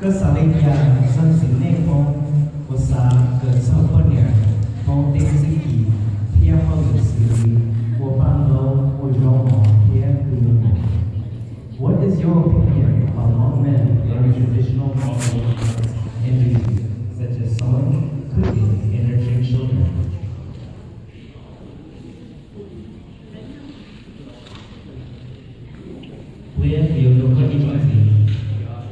Koj xav li cas txog txiv neej Hmoob uas xav kawm txog poj niam Hmoob tej txuj ci thiab hauj lwm xws li ua paj ntaub, ua zaub mov thiab ua li mus? What is your opinion about Hmong men learning traditional Hmong work and duties such as sewing, cooking, and nurturing children? Kuv yuav nug koj ib zaug ntxiv,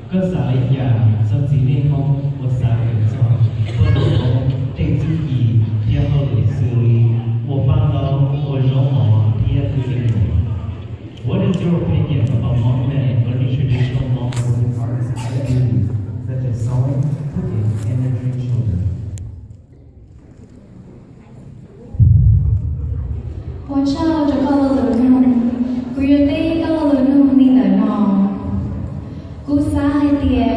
koj xav li cas txog txiv neej Hmoob uas xav kawm txog poj niam Hmoob tej txuj ci thiab hauj lwm xws li ua paj ntaub, ua zaub mov thiab ua li mus? What is your opinion about Hmong men learning traditional Hmong working arts and duties such as sewing, cooking, and nurturing children? Ua tsaug rau koj lo lus nug. Kuv yuav teb koj lo lus nug li ntawm no. Kuv xav hais tias